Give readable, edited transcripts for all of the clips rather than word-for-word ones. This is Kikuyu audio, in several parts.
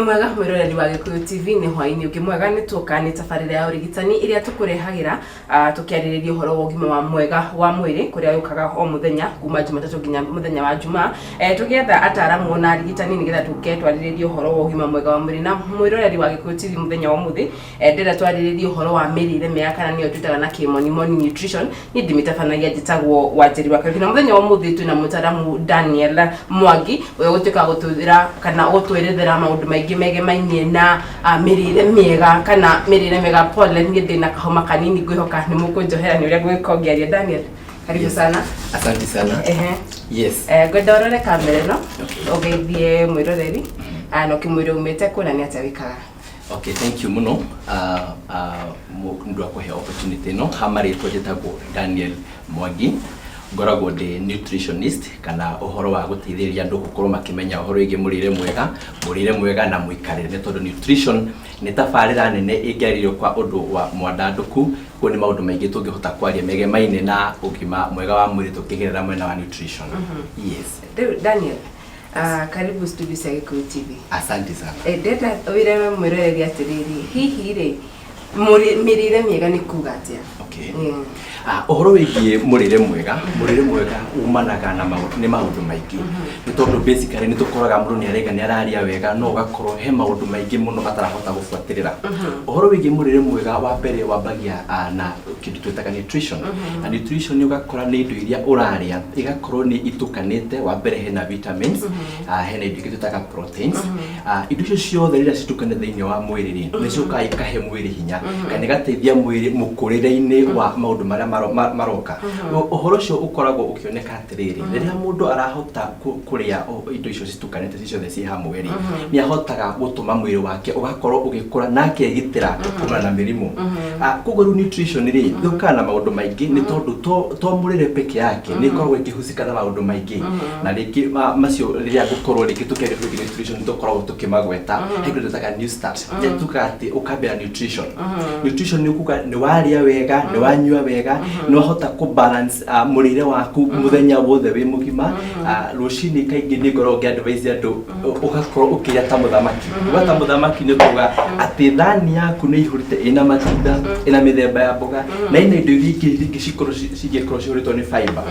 Mwega mwĩroreri wa Gĩkũyũ TV, nĩ hwaĩ-inĩ ũngĩ mwega. Nĩ tuoka nĩ tabarĩra ya ũrigitani ĩrĩa tũkũrehagĩra tũkĩarĩrĩria ũhoro wa ũgima wa mwega wa mwĩrĩ, kũrĩa yũkaga o mũthenya kuma Jumatatũ nginya mũthenya wa Jumaa, tũgĩetha ataramu na arigitani nĩgetha tũke twarĩrĩrie ũhoro wa ũgima mwega wa mwĩrĩ. Na mwĩroreri wa Gĩkũyũ TV, mũthenya wa ũmũthĩ ndĩrenda twarĩrĩrie ũhoro wa mĩrĩre mĩega, kana nĩyo twĩtaga na kĩmonimoni nutrition. Niĩ ndĩmĩtabanagia, njĩtagwo Wanjeri wa Kariũki, na mũthenya wa ũmũthĩ twĩna mũtaramu Daniel Mwangi, ũrĩa ũgũtuĩka gũtwĩra kana gũtwerethera maũndũ maingĩ megemainie na mĩrĩre mĩega kana mĩrĩre mĩega. Pole, niĩ ndĩna kahoma kanini, ngwĩhoka nĩ mũkũnjohera nĩ ũrĩa ngũgĩkorwo ngĩaria. Daniel, karibu sana. Asante sana. Yes. Ngwenda ũrore kamera ĩno, ũgeithie mwĩroreri na ũkĩmwĩre umĩte kũ na nĩ atĩa wĩkaga. Okay, thank you mũno nĩ ũndũ wa kũhe opportunity ĩno. Ha marĩtwa njĩtagwo Daniel Mwangi, ngoragwo ndĩ nutritionist, kana ũhoro wa gũteithĩrĩria andũ gũkorwo makĩmenya ũhoro wĩgiĩ mũrĩre mwega na mũikarĩre, nĩ tondũ nutrition nĩ tabarĩra nene ĩngĩarĩrio kwa ũndũ wa mwandandũku. Koguo nĩ maũndũ maingĩ tũngĩhota kwaria megemaine na ũgima mwega wa mwĩrĩ tũkĩgerera mwena wa nutrition. Yes. Rĩu Daniel, karibu studio cia Gĩkũyũ TV. Asante sana. Ndĩrenda wĩre mwĩroreri atĩrĩrĩ, hihi rĩ, mĩrĩre mĩega nĩ kuga atĩa? Okay. Ũhoro wĩgiĩ mũrĩre mwega umanaga na nĩ maũndũ maingĩ, nĩ tondũ basically nĩ tũkoraga mũndũ nĩ araiga nĩ araria wega, no ũgakorwo he maũndũ maingĩ mũno atarahota gũbuatĩrĩra. Ũhoro wĩgiĩ mũrĩre mwega, wa mbere wambagia na kĩndũ twĩtaga nutrition. Na nutrition nĩ ũgakora nĩ indo iria ũrarĩa igakorwo nĩ itukanĩte. Wa mbere hena vitamins, hena indo ingĩ twĩtaga proteins. Indo icio ciothe rĩrĩa citukanĩte thĩinĩ wa mwĩrĩ rĩ, nĩ ciũkaga ikahe mwĩrĩ hinya kana igateithia mwĩrĩ mũkũrĩre-inĩ wa maũndũ marĩa maroka. Ũhoro ũcio ũkoragwo ũkĩoneka atĩrĩrĩ, rĩrĩa mũndũ arahota kũrĩa indo icio citukanĩte ci ciothe ciĩ hamwe rĩ, nĩ ahotaga gũtũma mwĩrĩ wake ũgakorwo ũgĩkũra na akegitĩra kumana na mĩrimũ. Koguo rĩu nutrition rĩ, yũkaga na maũndũ maingĩ, nĩ tondũ to mũrĩre peke yake, nĩ ĩkoragwo ĩkĩhusika na maũndũ maingĩ. Na rĩngĩ macio rĩrĩa ngũkorwo rĩngĩ tũkĩaria ũhoro wĩgiĩ nutrition, nĩ tũkoragwo tũkĩmagweta. He kĩndũ twĩtaga new start. Nĩ tugaga atĩ ũkambĩra nutrition. Nutrition nĩ kuga nĩ warĩa wega, nĩ wanyua wega, nĩ wahota kũ balance mũrĩre waku mũthenya wothe wĩ mũgima. Rũcinĩ kaingĩ nĩ ngoragwo ngĩ advise andũ ũgakorwo ũkĩrĩa ta mũthamaki. Kuga ta mũthamaki nĩ kuga atĩ thani yaku nĩ ihũrĩte, ĩna matunda, ĩna mĩthemba ya mboga, na ĩna indo iria ingĩ rĩngĩ cikorwo cingĩkorwo cihũrĩtwo nĩ fiber.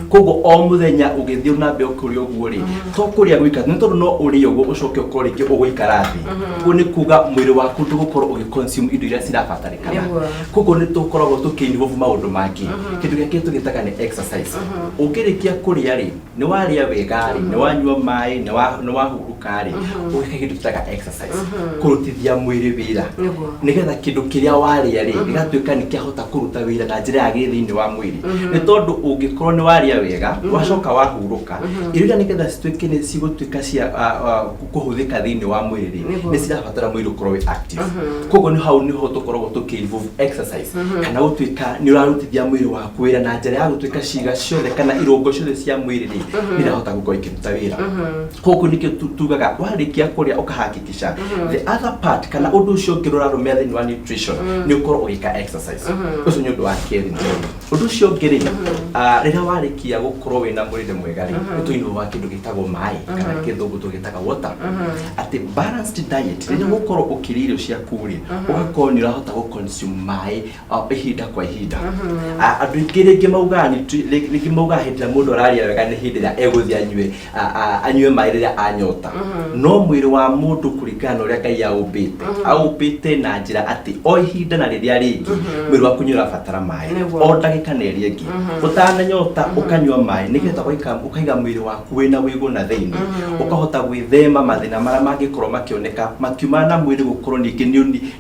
Koguo o mũthenya ũgĩthiĩ na mbere ũkĩrĩa ũguo rĩ, to kũrĩa gwika, nĩ tondũ no ũrĩe ũguo ũcoke ũkorwo rĩngĩ ũgũikara thĩ. Koguo nĩ kuga mwĩrĩ waku ndũgũkorwo ũgĩ consume indo iria cirabatarĩkana. Koguo nĩ tũkoragwo tũkĩ involve maũndũ mangĩ. Kĩndũ gĩa kerĩ tũgĩtaga nĩ exercise. Ũngĩrĩkia kũrĩa rĩ, nĩ warĩa wega rĩ, nĩ wanyua maĩ, nĩ wahurũka rĩ, ũgeka kĩndũ tũtaga exercise, kũrutithia mwĩrĩ wĩra, nĩgetha kĩndũ kĩrĩa warĩa rĩ, gĩgatuĩka nĩ kĩahota kũruta wĩra na njĩra yagĩrĩire thĩinĩ wa mwĩrĩ. Nĩ tondũ ũngĩkorwo nĩ warĩa wega, wacoka wahurũka, irio iria nĩgetha cituĩke nĩ cigũtuĩka cia kũhũthĩka thĩinĩ wa mwĩrĩ rĩ, nĩ cirabatara mwĩrĩ ũkorwo wĩ active. Koguo nĩ hau nĩho tũkoragwo tũkĩ involve exercise, kana gũtuĩka nĩ ũrarutithia mwĩrĩ waku wĩra na njĩra ya gũtuĩka ciĩga ciothe kana irũngo ciothe cia mwĩrĩ rĩ, nĩ irahota gũkorwo ikĩruta wĩra. Koguo nĩkĩo tugaga warĩkia kũrĩa ũkahakikisha the other part, kana ũndũ ũcio ũngĩ ũrarũmĩra thĩinĩ wa nutrition, nĩ ũkorwo ũgĩka exercise. Ũcio nĩ ũndũ wa kerĩ. Ũndũ ũcio ũngĩ rĩ, rĩrĩa warĩkia gũkorwo wĩna mũrĩre mwega rĩ, nĩ tũinwo kĩndũ gĩtagwo maĩ, kana kĩthũngũ tũgĩtaga water. Atĩ balanced diet, rĩrĩa ũgũkorwo ũkĩrĩa irio ciaku rĩ, ũgakorwo nĩ ũrahota gũ consume maĩ ihinda kwa ihinda. Andũ aingĩ rĩngĩ maugaga rĩngĩ maugaga hĩndĩ ĩrĩa mũndũ ararĩa wega nĩ hĩndĩ ĩrĩa egũthiĩ anyue maĩ rĩrĩa anyota. No mwĩrĩ wa mũndũ, kũringana na ũrĩa Ngai aũmbĩte, aũmbĩte na njĩra atĩ o ihinda na rĩrĩa rĩngĩ mwĩrĩ waku nĩ ũrabatara maĩ. O ndagĩka na ĩrĩa ĩngĩ ũtananyota ũkanyua maĩ, nĩgetha ũkaiga mwĩrĩ waku wĩna wĩgũ na thĩinĩ, ũkahota gwĩthema mathĩna marĩa mangĩkorwo makĩoneka makiumana na mwĩrĩ gũkorwo ningĩ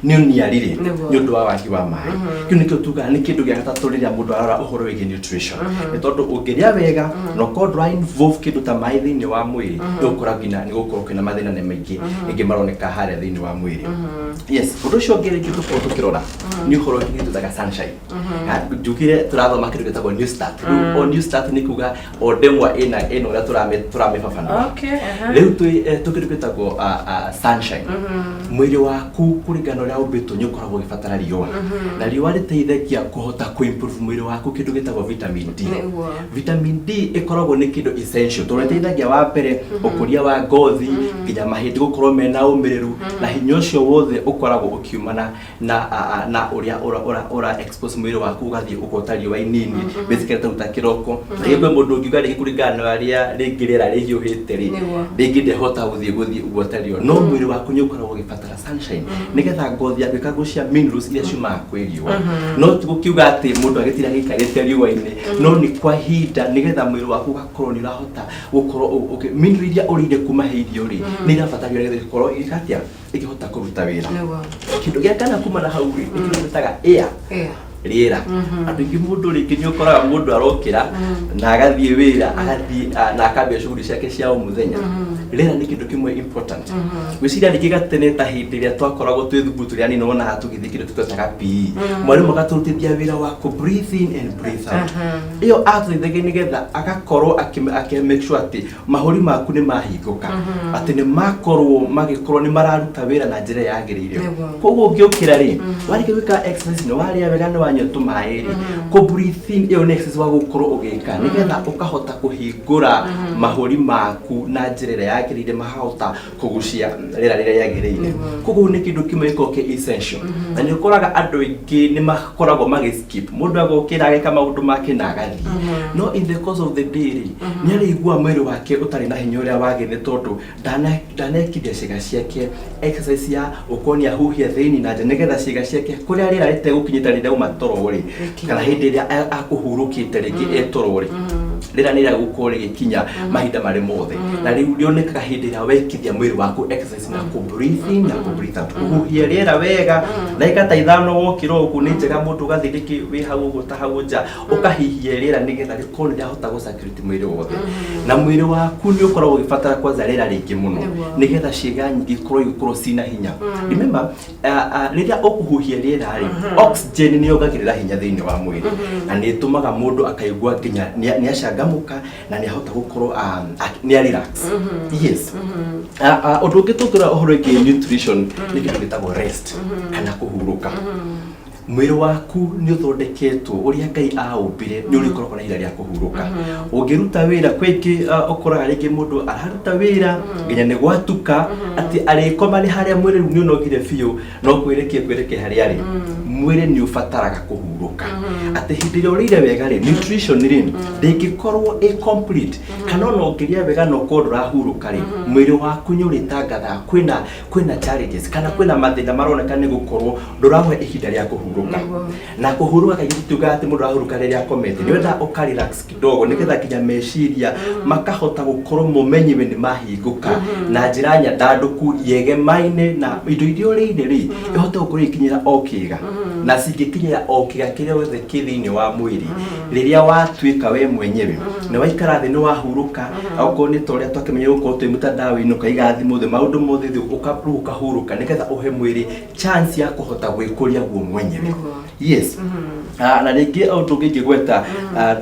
nĩ ũniarire nĩ ũndũ wa wagi wa maĩ. Kĩu nĩkĩo tugaga nĩ kĩndũ gĩa gatatũ rĩrĩa mũndũ arora ũhoro wĩgiĩ nutrition, nĩ tondũ ũngĩrĩa wega na ũkorwo ndũra involve kĩndũ ta maĩ thĩinĩ wa mwĩrĩ, nĩ ũgũkora nginya nĩ gũkorwo kwĩna mathĩna nĩ maingĩ rĩngĩ maroneka harĩa thĩinĩ wa mwĩrĩ. Yes, ũndũ ũcio ũngĩ rĩngĩ tũkorwo tũkĩrora nĩ ũhoro wĩgiĩ tũtaga sunshine. Njugire tũrathoma kĩndũ gĩtagwo new start. Rĩu o new start nĩ kuga o ndemwa ĩna ũrĩa tũramĩbabanũra. Rĩu twĩ tũkĩndũ gĩtagwo sunshine, mwĩrĩ waku kũringana na ũrĩa ũmbĩtwo nĩ ũkoragwo ũgĩbatara riũa, na riũa rĩteithagia kũhota kũ improve mwĩrĩ waku kĩndũ gĩtagwo vitamin D. Vitamin D ĩkoragwo nĩ kĩndũ essential tondũ ĩteithagia wa mbere ũkũria wa ngothi, nginya mahĩndĩ gũkorwo mena ũmĩrĩru, na hinya ũcio wothe ũkoragwo ũkiumana na ũrĩa ũra expose mwĩrĩ waku ũgathiĩ ũkota riũa inini, basically ta kĩroko. Na rĩngĩ kwĩ mũndũ ũngiuga rĩngĩ kũringana na ũrĩa rĩngĩ rĩera rĩhiũhĩte rĩ, rĩngĩ ndehota gũthiĩ guota riũa, no mwĩrĩ waku nĩ ũkoragwo ũgĩbatara sunshine nĩgetha ngothi yaku ĩkagucia minerals iria ciumaga kwĩ riũa. No ti gũkiuga atĩ mũndũ agĩtira gĩikarĩte riũa-inĩ, no nĩ kwa ihinda nĩgetha mwĩrĩ waku ũgakorwo nĩ ũrahota gũkorwo mineral iria ũrĩire kuma he irio rĩ, nĩ irabatara nĩgetha ĩkorwo ĩgĩka atĩa, ĩkĩhota kũruta wĩra. Kĩndũ gĩa kana kuma na hau rĩ, nĩ kĩndũ twĩtaga air, rĩera. Andũ aingĩ, mũndũ rĩngĩ nĩ ũkoraga mũndũ arokĩra na agathiĩ wĩra, agathiĩ na akambia shughuli ciake cia o mũthenya. Rĩera nĩ kĩndũ kĩmwe important. Gwĩciria rĩngĩ gatene ta hĩndĩ ĩrĩa twakoragwo twĩ thukuru tũrĩ anini, wonaga tũgĩthiĩ kĩndũ twetaga PE, mwarimũ agatũrutithia wĩra wa kũ breathe in and breathe out. Ĩyo atũteithagia nĩgetha agakorwo akĩ make sure atĩ mahũri maku nĩ mahingũka, atĩ nĩ makorwo magĩkorwo nĩ mararuta wĩra na njĩra yagĩrĩire. Koguo ũngĩũkĩra rĩ, warĩkia gwĩka exercise, nĩ warĩa wega, nĩ wanyua tũmaĩ rĩ, kũ breathe in ĩyo nĩ exercise wa gũkorwo ũgĩka nĩgetha ũkahota kũhingũra mahũri maku na njĩra ĩrĩa yagĩrĩire, makahota kũgucia rĩera rĩrĩa rĩagĩrĩire. Koguo nĩ kĩndũ kĩmwe gĩkoragwo kĩ essential, na nĩ ũkoraga andũ aingĩ nĩ makoragwo magĩ skip. Mũndũ agokĩra, ageka maũndũ make na agathiĩ, no in the course of the day rĩ, nĩ arĩigua mwĩrĩ wake ũtarĩ na hinya ũrĩa wagĩrĩire, nĩ tondũ ndanekithia ciĩga ciake exercise ya gũkorwo nĩ ahuhia thĩinĩ na nja, nĩgetha ciĩga ciake kũrĩa rĩera rĩtegũkinyĩte rĩrĩa auma toro rĩ, kana hĩndĩ ĩrĩa akũhurũkĩte rĩngĩ e toro rĩ, rĩera nĩ rĩgũkorwo rĩgĩkinya mahinda marĩ mothe. Na rĩu rĩonekaga hĩndĩ ĩrĩa wekithia mwĩrĩ waku exercise na kũ breathe in na kũ breathe out, kũhuhia rĩera wega ndagĩka ta 5 wokĩra ũguo. Nĩ njega mũndũ ũgathiĩ rĩngĩ wĩ hau ũguo, ta hau nja, ũkahihia rĩera nĩgetha rĩkorwo nĩ rĩahota gũ circulate mwĩrĩ wothe, na mwĩrĩ waku nĩ ũkoragwo ũgĩbatara kwanza rĩera rĩingĩ mũno nĩgetha ciĩga nyingĩ ikorwo igĩkorwo cina hinya. Remember, rĩrĩa ũkũhuhia rĩera rĩ, oxygen nĩ yongagĩrĩra hinya thĩinĩ wa mwĩrĩ, na nĩ ĩtũmaga mũndũ akaigua nginya nĩ acangamũka na nĩ ahota gũkorwo nĩ a relax. Yes. Ũndũ ũngĩ tũngĩrora ũhoro wĩgiĩ nutrition nĩ kĩndũ gĩtagwo rest kana kũhurũka. Mwĩrĩ waku nĩ ũthondeketwo ũrĩa Ngai aũmbire, nĩ ũrĩkoragwo na ihinda rĩa kũhurũka. Ũngĩruta wĩra kwĩngĩ, ũkoraga rĩngĩ mũndũ araruta wĩra nginya nĩ gwatuka, atĩ arĩkoma nĩ harĩa mwĩrĩ rĩu nĩ ũnogire biũ, no kwĩrekia harĩa arĩ. Mwĩrĩ nĩ ũbataraga kũhurũka, atĩ hĩndĩ ĩrĩa ũrĩire wega rĩ, nutrition rĩ ndĩngĩkorwo ĩ complete, kana ona ũngĩrĩa wega na ũkorwo ndũrahurũka rĩ, mwĩrĩ waku nĩ ũrĩtangathaga kwĩna challenges kana kwĩna mathĩna maroneka, nĩ gũkorwo ndũrahe ihinda rĩa kũhurũka. Na kũhurũka kaingĩ tutiugaga atĩ mũndũ arahurũka rĩrĩa akomete. Nĩ wenda ũka relax kidogo nĩgetha nginya meciria makahota gũkorwo mo menyewe nĩ mahingũka na njĩra nyandandũku yegemaine na indo iria ũrĩire rĩ, ĩhote gũkorwo ikinyĩra o kĩga, na cingĩkinyĩra o kĩga kĩrĩa gĩothe kĩ thĩinĩ wa mwĩrĩ rĩrĩa watuĩka we mwenyewe nĩ waikara thĩ, nĩ wahurũka. Okorwo nĩ ta ũrĩa twakĩmenya gũkorwo twĩ mtandao-inĩ, ũkaiga thimũ thĩ, maũndũ mothe thĩ, rĩu ũkahurũka nĩgetha ũhe mwĩrĩ chance ya kũhota gwĩkũria guo mwenyewe. Yes. Na rĩngĩ ũndũ ũngĩ ingĩgweta,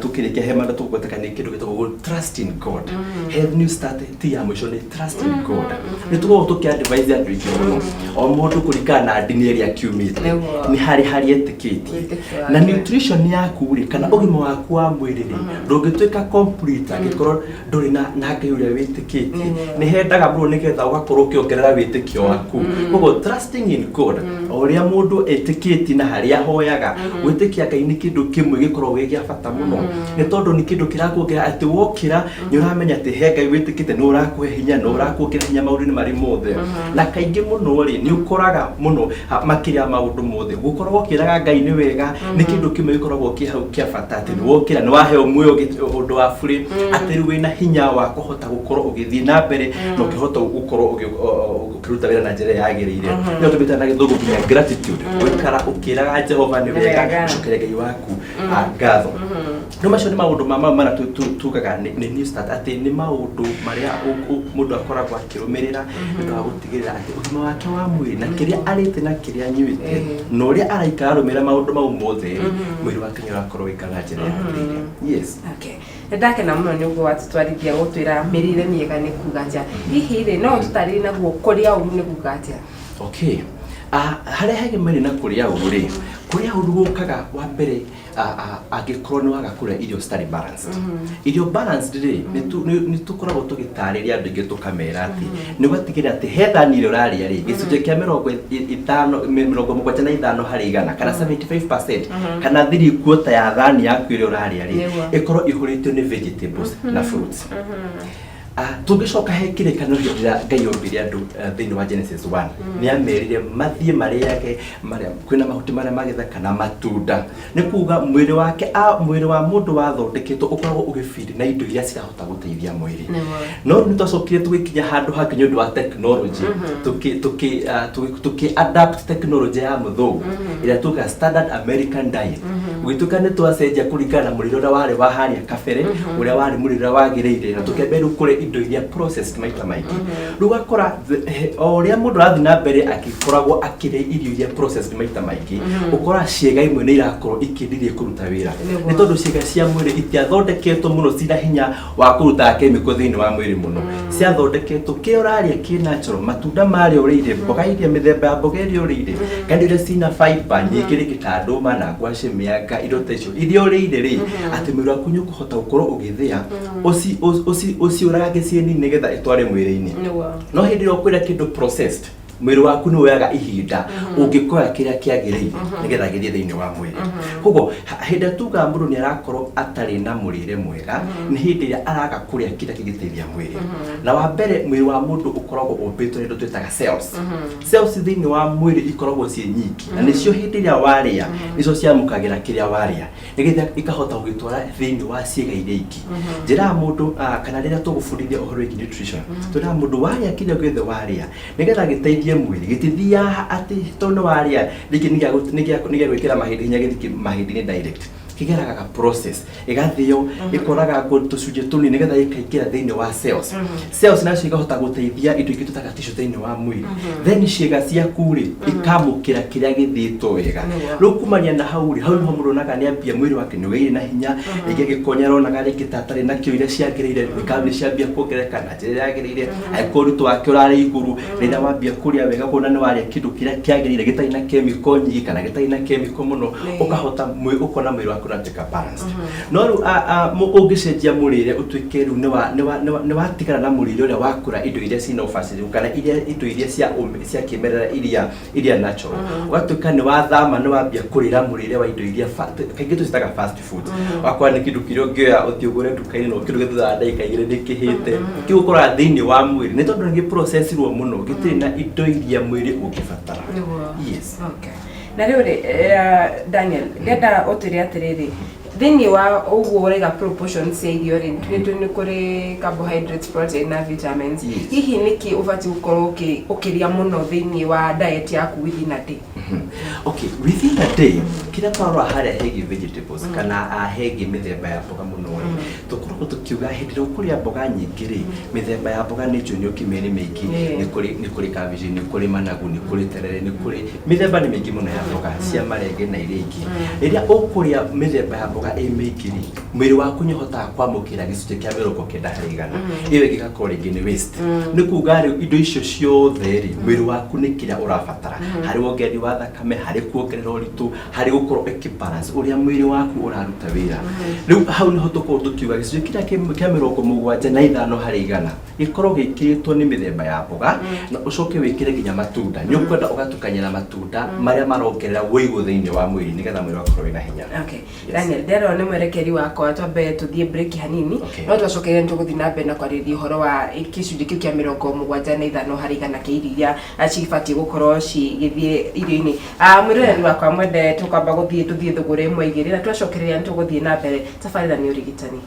tũkĩrĩkia he maũndũ tũgweta, kana nĩ kĩndũ gĩtagwo trust in God. He new start ti ya mũico nĩ trust in God. Nĩ tũkoragwo tũkĩ advise andũ aingĩ mũno, o mũndũ kũringana na ndini ĩrĩa akiumĩte, nĩ harĩ harĩa etĩkĩtie Wĩtĩkio na wake. Nutrition yaku rĩ, kana ũgima waku wa mwĩrĩ rĩ, ndũngĩtuĩka complete angĩkorwo ndũrĩ na Ngai ũrĩa wĩtĩkĩtie. Nĩ hendaga mũno nĩgetha ũgakorwo ũkĩongerera wĩtĩkio waku. Koguo trusting in God, o ũrĩa mũndũ etĩkĩtie na harĩa ahoyaga, gwĩtĩkia Ngai nĩ kĩndũ kĩmwe gĩkoragwo gĩ gĩa bata mũno, nĩ tondũ nĩ kĩndũ kĩrakuongerera atĩ wokĩra nĩ ũramenya atĩ he Ngai wĩtĩkĩte, nĩ ũrakũhe hinya, nĩ ũrakuongerera hinya maũndũ-inĩ marĩ mothe. Na kaingĩ mũno rĩ, nĩ ũkoraga mũno makĩria ya maũndũ mothe gũkorwo ũkĩraga Ngai nĩ wega nĩ kĩndũ kĩmwe gĩkoragwo kĩ hau kĩa bata, atĩ nĩ wokĩra, nĩ waheo muoyo ũndũ wa burĩ, atĩ rĩu wĩna hinya wa kũhota gũkorwo ũgĩthiĩ na mbere na ũkĩhota gũkorwo ũkĩruta wĩra na njĩra ĩrĩa yagĩrĩire. Nĩyo tũmĩtaga na Gĩthũngũ nginya gratitude, gũikara ũkĩraga Jehova nĩ Nĩ wega, wega. ũcokeria Ngai waku ngatho. No macio nĩ maũndũ ma mau marĩa tugaga nĩ new start, atĩ nĩ maũndũ marĩa mũndũ akoragwo akĩrũmĩrĩra nĩ ũndũ wa gũtigĩrĩra atĩ ũgima wake wa mwĩrĩ na kĩrĩa arĩte na kĩrĩa anyuĩte na ũrĩa araikara arũmĩrĩra maũndũ mau mothe rĩ, mwĩrĩ wake nĩ ũrakorwo ũgĩikara na njĩra yagĩrĩire. Yes. Okay. Nĩ ndakena mũno nĩ ũguo watũtwarithia gũtwĩra mĩrĩre mĩega nĩ kuga atĩa. Hihi rĩ, no ũtũtarĩrie naguo kũrĩa ũru nĩ kuga atĩa? Okay. Harĩa hegemeire na kũrĩa ũru rĩ, kũrĩa ũru gũkaga wa mbere angĩkorwo nĩ waga kũrĩa irio citarĩ balanced. Irio balanced rĩ, nĩ tũkoragwo tũgĩtarĩria andũ aingĩ tũkamera atĩ nĩ ũgatigĩrĩra atĩ he thani ĩrĩa ũrarĩa rĩ, gĩcunjĩ kĩa 50, 75 harĩ igana kana 75% kana 3/4 ya thani yaku ĩrĩa ũrarĩa rĩ, ĩkorwo ihũrĩtio nĩ vegetables na fruits. Tũngĩcoka he kĩrĩkanĩro hĩndĩ ĩrĩa Ngai ombire andũ thĩinĩ wa Genesis 1, nĩ amerire mathiĩ marĩage marĩa kwĩna mahuti marĩa ma gĩthaka na matunda. Nĩ kuga mwĩrĩ wake, mwĩrĩ wa mũndũ wathondeketwo ũkoragwo ũgĩbidi na indo iria cirahota gũteithia mwĩrĩ. No rĩu nĩ twacokire tũgĩkinya handũ hangĩ nĩ ũndũ wa technology, tũkĩ adapt technology ya mũthũngũ ĩrĩa tugaga standard American diet. Gũgĩtuĩka nĩ twacenjia kũringana na mũrĩre ũrĩa warĩ wa harĩa kabere, ũrĩa warĩ mũrĩre ũrĩa wagĩrĩire, na tũkĩambia rĩu kũrĩa indo iria processed maita maingĩ. Rĩu ũgakora o ũrĩa mũndũ arathiĩ na mbere agĩkoragwo akĩrĩa irio iria processed maita maingĩ, ũkoraga ciĩga imwe nĩ irakorwo ikĩndirie kũruta wĩra, nĩ tondũ ciĩga cia mwĩrĩ itiathondeketwo mũno cina hinya wa kũruta chemical thĩinĩ wa mwĩrĩ mũno. Ciathondeketwo kĩrĩa ũrarĩa kĩ natural, matunda marĩa ũrĩire, mboga iria, mĩthemba ya mboga ĩrĩa ũrĩire, kana iria cina fiber nyingĩ rĩngĩ ta ndũma na ngwacĩ, mĩanga, indo ta icio iria ũrĩire rĩ, atĩ mwĩrĩ waku nĩ ũkũhota gũkorwo ũgĩthĩa ũciũrage ciĩ nini nĩgetha ĩtware mwĩrĩ-inĩ. No hĩndĩ ĩrĩa ũkũrĩa kĩndũ processed, mwĩrĩ waku nĩ woyaga ihinda ũngĩkoya kĩrĩa kĩagĩrĩire nĩgetha gĩthiĩ thĩinĩ wa mwĩrĩ. Koguo hĩndĩ ĩrĩa tugaga mũndũ nĩ arakorwo atarĩ na mũrĩre mwega, nĩ hĩndĩ ĩrĩa araga kũrĩa kĩrĩa kĩngĩteithia mwĩrĩ. Na wa mbere, mwĩrĩ wa mũndũ ũkoragwo ũmbĩtwo nĩ indo twĩtaga cells. Cells thĩinĩ wa mwĩrĩ ikoragwo ciĩ nyingĩ, na nĩcio hĩndĩ ĩrĩa warĩa nĩcio ciamũkagĩra kĩrĩa warĩa nĩgetha ikahota gũgĩtwara thĩinĩ wa ciĩga iria ingĩ. Njĩraga mũndũ, kana rĩrĩa tũgũbundithia ũhoro wĩgiĩ nutrition, twĩraga mũndũ warĩa kĩrĩa gĩothe warĩa nĩgetha gĩteithie mwĩrĩ, gĩtithiaga atĩ tondũ nĩ warĩa rĩngĩ nĩ gĩa gwĩkĩra mahĩndĩ hinya gĩthiĩ mahĩndĩ-inĩ direct. Kĩgeraga ga process, ĩgathĩo, ĩkoraga tũcunjĩ tũnini nĩgetha ĩkaingĩra thĩinĩ wa cells. Cells nacio ikahota gũteithia indo ingĩ tũtaga tissue thĩinĩ wa mwĩrĩ, then ciĩga ciaku rĩ ikamũkĩra kĩrĩa gĩthĩtwo wega. Rĩu kumania na hau rĩ, hau nĩho mũndũ onaga nĩ ambia mwĩrĩ wake nĩ ũgĩire na hinya. Rĩngĩ agĩkonya aronaga rĩngĩ ta atarĩ nakĩo, iria ciagĩrĩire nĩ ciambia kuongerereka na njĩra ĩrĩa yagĩrĩire, angĩkorwo ũritũ wake ũrarĩ igũrũ. Rĩrĩa wambia kũrĩa wega, kuona nĩ warĩa kĩndũ kĩrĩa kĩagĩrĩire gĩtarĩ na chemical nyingĩ kana gĩtarĩ na chemical mũno, ũkahota ũkona mwĩrĩ waku ũratuĩka balanced. No rĩu ũngĩcenjia mũrĩre ũtuĩke rĩu nĩ watigana na mũrĩre ũrĩa wakũra indo iria cina ũbacĩrĩru kana iria indo iria cia kĩmerera, iria natural, ũgatuĩka nĩ wathama, nĩ wambia kũrĩra mũrĩre wa indo iria kaingĩ tũcitaga fast food. Wakora nĩ kĩndũ kĩrĩa ũngĩoya ũthiĩ ũgũre nduka-inĩ na ũkĩruge thutha wa ndagĩka 2 nĩ kĩhĩte. Kĩu ũkoraga thĩinĩ wa mwĩrĩ nĩ tondũ nĩ gĩprocessirwo mũno, gĩtirĩ na indo iria mwĩrĩ ũngĩbatara. Yes. Okay. Na rĩu rĩ, Daniel, ndĩrenda ũtwĩre atĩrĩrĩ, thĩinĩ wa ũguo ũraiga proportion cia irio rĩ, nĩ kũrĩ carbohydrates, protein na vitamins. Hihi nĩkĩ ũbatiĩ gũkorwo ũkĩrĩa mũno thĩinĩ wa diet yaku within a day? Okay, within a day, kĩrĩa twarora harĩa hegiĩ vegetables kana hegiĩ mĩthemba ya mboga mũno rĩ, tũkoragwo tũkiuga hĩndĩ ĩrĩa ũkũrĩa mboga nyingĩ rĩ, mĩthemba ya mboga nĩ njũĩ nĩ ũkĩmĩĩ nĩ mĩingĩ. Nĩ kũrĩ cabbage, nĩ kũrĩ managu, nĩ kũrĩ terere, nĩ kũrĩ mĩthemba nĩ mĩingĩ mũno ya mboga cia marenge na iria ingĩ. Rĩrĩa ũkũrĩa mĩthemba ya mboga ĩ mĩingĩ rĩ, mwĩrĩ waku nĩ ũhotaga kwamũkĩra gĩcunjĩ kĩa 90 harĩ igana, ĩyo ĩngĩ ĩgakorwo rĩngĩ nĩ waste. Nĩ kuga rĩu indo icio ciothe rĩ, mwĩrĩ waku nĩ kĩrĩa ũrabatara harĩ wongereri wa thakame, harĩ kuongerera ũritũ, harĩ gũkorwo ĩkĩbalance ũrĩa mwĩrĩ waku ũraruta wĩra. Rĩu hau nĩho tũkorwo tũkiuga gĩcunjĩ kĩrĩa kĩa 75 harĩ igana gĩkorwo gĩkĩrĩtwo nĩ mĩthemba ya mboga, na ũcoke wĩkĩre nginya matunda. Nĩ ũkwenda ũgatukania na matunda marĩa marongerera wũigũ thĩinĩ wa mwĩrĩ nĩgetha mwĩrĩ wakorwo wĩna hinya. Okay. Daniel, ndĩrona nĩ mwerekeri wakwa twambe tũthiĩ break hanini. No twacokeria nĩ tũgũthiĩ na mbere na kwarĩrĩria ũhoro wa gĩcunjĩ kĩu kĩa 75 harĩ igana kĩa irio iria cibatiĩ gũkorwo cigĩthiĩ irio-inĩ. Mwĩroreri wakwa mwende, tũkwamba gũthiĩ tũthiĩ thũgũrĩ ĩmwe igĩrĩ, na twacokereria nĩ tũgũthiĩ na mbere. Tabarĩra nĩ ũrigitani.